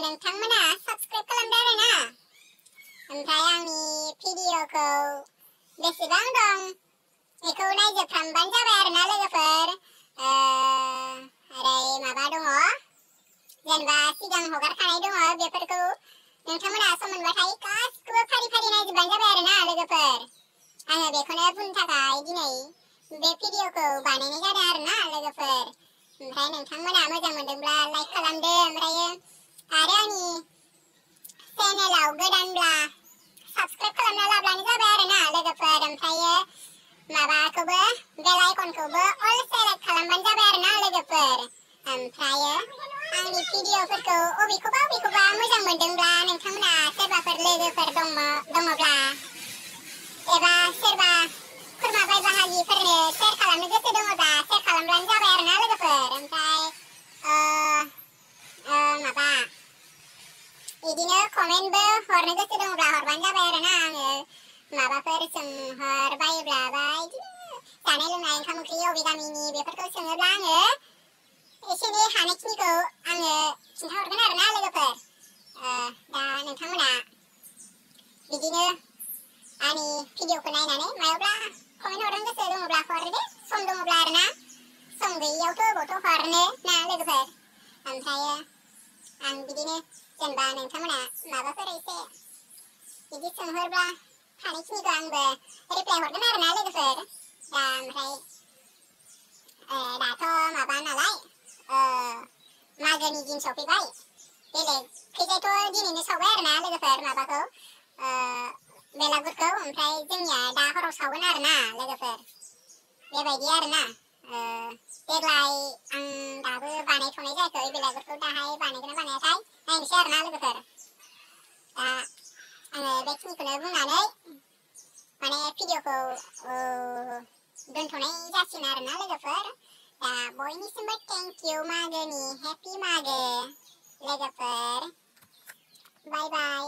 नोंथांमोना साबस्क्राइब खालामदो आरोना ओमफ्राय आंनि भिडिअखौ बेसेबां दं बेखौ नायजोबफ्रामबानो जाबाय आरोना लोगोफोर ओरै माबा दङ जेनेबा सिगां हगारखानाय दङ बेफोरखौ नोंथांमोना सम मोनबाथाय गासिखौबो फारि फारि नायजोबबानो जाबाय आरोना लोगोफोर आङो बेखौनो बुंनो थाखाय दिनै बे भिडिअखौ बानायनाय जादों आरोना लोगोफोर ओमफ्राय नोंथांमोना मोजां मोनदोंब्ला लाइक खालामदो ओमफ्राय आरो आंनि चेनेलाव गोदानब्ला साबस्क्राइब खालामना लाब्लानो जाबाय आरोना लोगोफोर ओमफ्राय माबाखौबो बेल आइकनखौबो अल सेलेक्ट खालामबानो जाबाय आरोना लोगोफोर ओमफ्राय आंनि भिडिअफोरखौ अबेखौबा मोजां मोनदोंब्ला नोंथांमोना सोरबाफोर लोगोफोर दङब्ला एबा सोरबा खुरमा बाय बाहागिफोरनो शेयार खालामनो गोसो दङब्ला शेयार खालामब्लानो जाबाय आरोना लोगोफोर ओमफ्राय माबा बिदिनो कमेन्टबो हरनो गोसो दङब्ला हरबानो जाबाय आरोना आङो माबाफोर सोंहरबायोब्ला बा बिदिनो जानाय लोंनाय ओंखाम ओंख्रि अबे गामिनि बेफोरखौ सोङोब्ला आङो एसे एनै हानायखिनिखौ आङो खिन्थाहरगोन आरोना लोगोफोर दा नोंथांमोना बिदिनो आंनि भिडिअखौ नायनानै मायावब्ला कमेन्ट हरनो गोसो दङब्ला हरदो सम दङब्ला आरोना सम गैयियावथ' अबावथ' हरनो ना लोगोफोर ओमफ्राय आं बिदिनो जेनेबा नोंथांमोना माबाफोर एसे बिदि सोंहरब्ला हानायखिनिखौ आंबो रिप्लाय हरगोन आरोना लोगोफोर दा ओमफ्राय दाथ' माबा नालाय मागोनि दिन सफैबाय बेलेग खैजायथ' दिनैनो सावबाय आरोना लोगोफोर माबाखौ बेलागुरखौ ओमफ्राय जोंनिया दा हराव सावगोन आरोना लोगोफोर बेबायदि आरोना देग्लाय आं दाबो बानायथ'नाय जायाखै बेलागुरखौ दाहाय बानायगोन बानायाथाय नायनोसै आरोना लोगोफोर दा आङो बेखिनिखौनो बुंनानै माने भिडिअखौ दोनथ'नाय जासिगोन आरोना लोगोफोर दा बयनिसिमबो थेंक इउ मागोनि हेपि मागो लोगोफोर बाय बाय